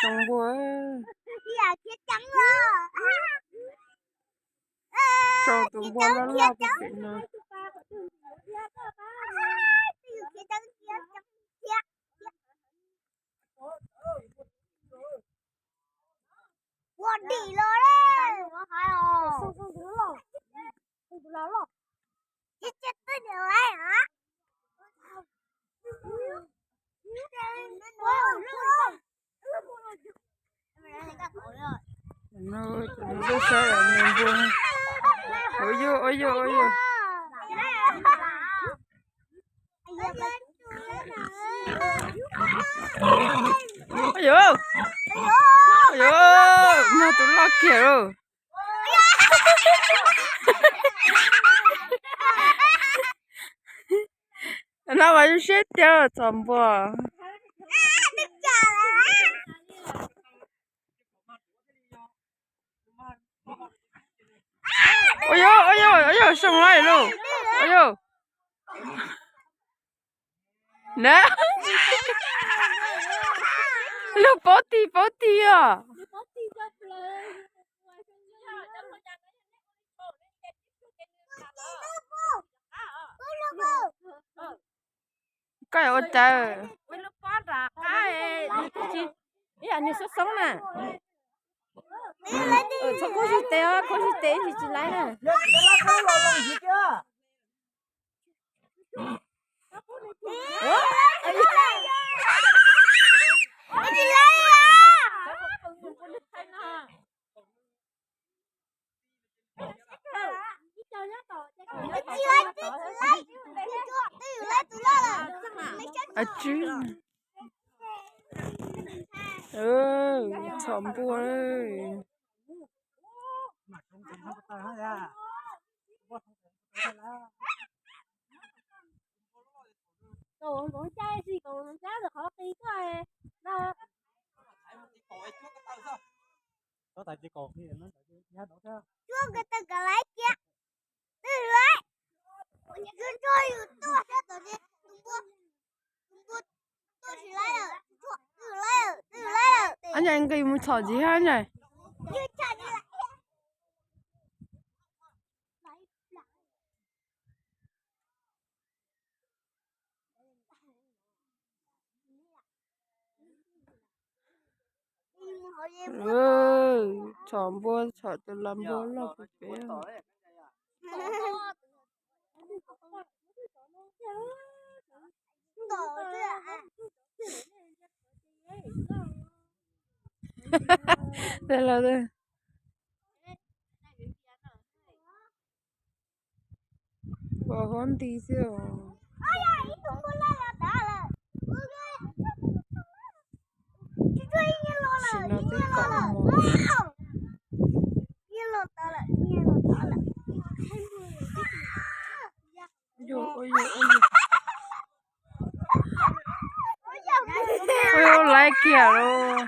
tsoo npua. Tso tus npua loj loj pem no. Ua yog, ua yog, ua yog. Ua yog, ua yog, muaj tus loj kiag lauj. No mas zoo siab tiag txhom npua. Ua yog, ua yog, ua yog, zoo lawm lauj. Ua yog. Na, lub pob tig pob tig os. Koj ua cas? Ib yam nws xoob xoob na. Txhob khuab zig tes os, khuab zig tes ib tsis tsis laib na. Tsw. Txhom npua. Ab, nqis mus txhom ntxiv hab na. Txhom npua, txhom tus lam npua loj pem pem. Pom huab nti xwb os. Tsis no twb kaum moos. Ua yog, ua yog, ua yog. Ua yog, laib kiag lauj.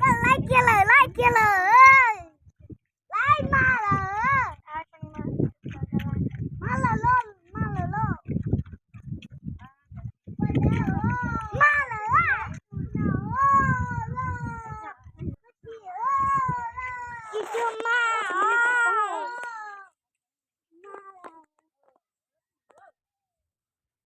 Koj laib kiag lawm, laib kiag lawm.